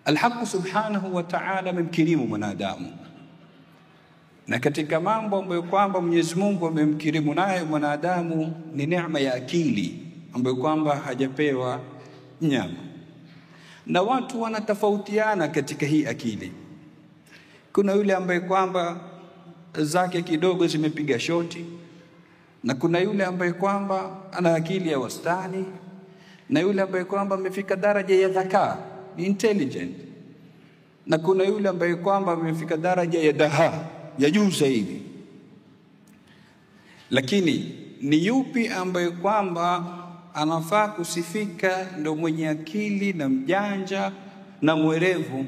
Al-Haq subhanahu wa ta'ala amemkirimu mwanadamu, na katika mambo ambayo kwamba Mwenyezi Mungu amemkirimu nayo mwanadamu ni neema ya akili ambayo kwamba hajapewa nyama. Na watu wanatofautiana katika hii akili. Kuna yule ambaye kwamba zake kidogo zimepiga shoti, na kuna yule ambaye kwamba ana akili ya wastani, na yule ambaye kwamba amefika daraja ya dhakaa, intelligent, na kuna yule ambaye kwamba amefika daraja ya daha, ya juu zaidi. Lakini ni yupi ambaye kwamba anafaa kusifika ndo mwenye akili na mjanja na mwerevu?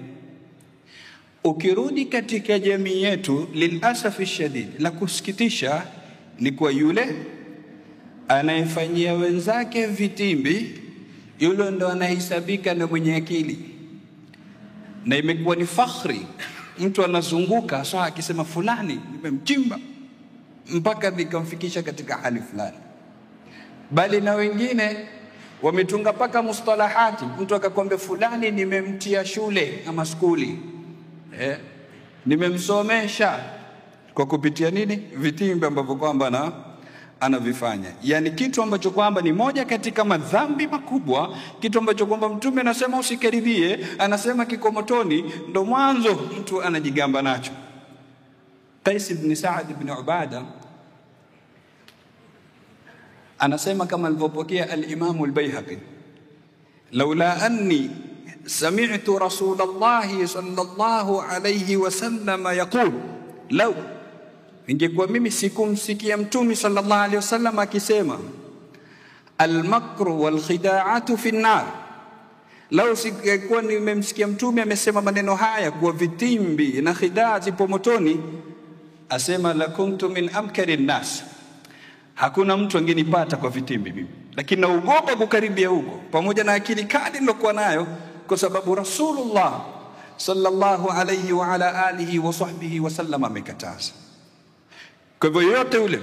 Ukirudi katika jamii yetu, lilasafi shadid, la kusikitisha ni kwa yule anayefanyia wenzake vitimbi, yule ndo anahesabika na mwenye akili. Na imekuwa ni fakhri, mtu anazunguka sawa akisema fulani nimemchimba mpaka nikamfikisha katika hali fulani. Bali na wengine wametunga paka mustalahati, mtu akakwambia fulani nimemtia shule ama skuli, nimemsomesha kwa kupitia nini? Vitimbi ambavyo kwamba anavifanya. Yani kitu ambacho kwamba ni moja katika madhambi makubwa, kitu ambacho kwamba Mtume anasema usikaribie, anasema kiko motoni, ndo mwanzo mtu anajigamba nacho. Qais ibn Sa'd ibn Ubada anasema kama alivyopokea al-Imam al-Baihaqi, laula anni sami'tu Rasulullah sallallahu alayhi wasallam yaqul, law ingekuwa mimi sikumsikia Mtume sallallahu alayhi wasallam akisema al-makru wal khida'atu fi an-nar, law singekuwa nimemsikia Mtume amesema maneno haya kuwa vitimbi na khidaa zipo motoni, asema la kuntu min amkari an-nas, hakuna mtu angenipata kwa vitimbi mimi, lakini naogopa kukaribia huko pamoja na akili kali nilokuwa nayo, kwa sababu Rasulullah sallallahu alayhi wa ala alihi wa sahbihi wasallam amekataza. Kwa hivyo yote yule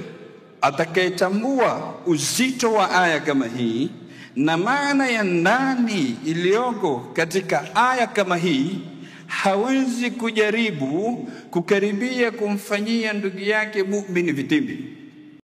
atakayetambua uzito wa aya kama hii na maana ya ndani iliyoko katika aya kama hii, hawezi kujaribu kukaribia kumfanyia ndugu yake muumini vitimbi.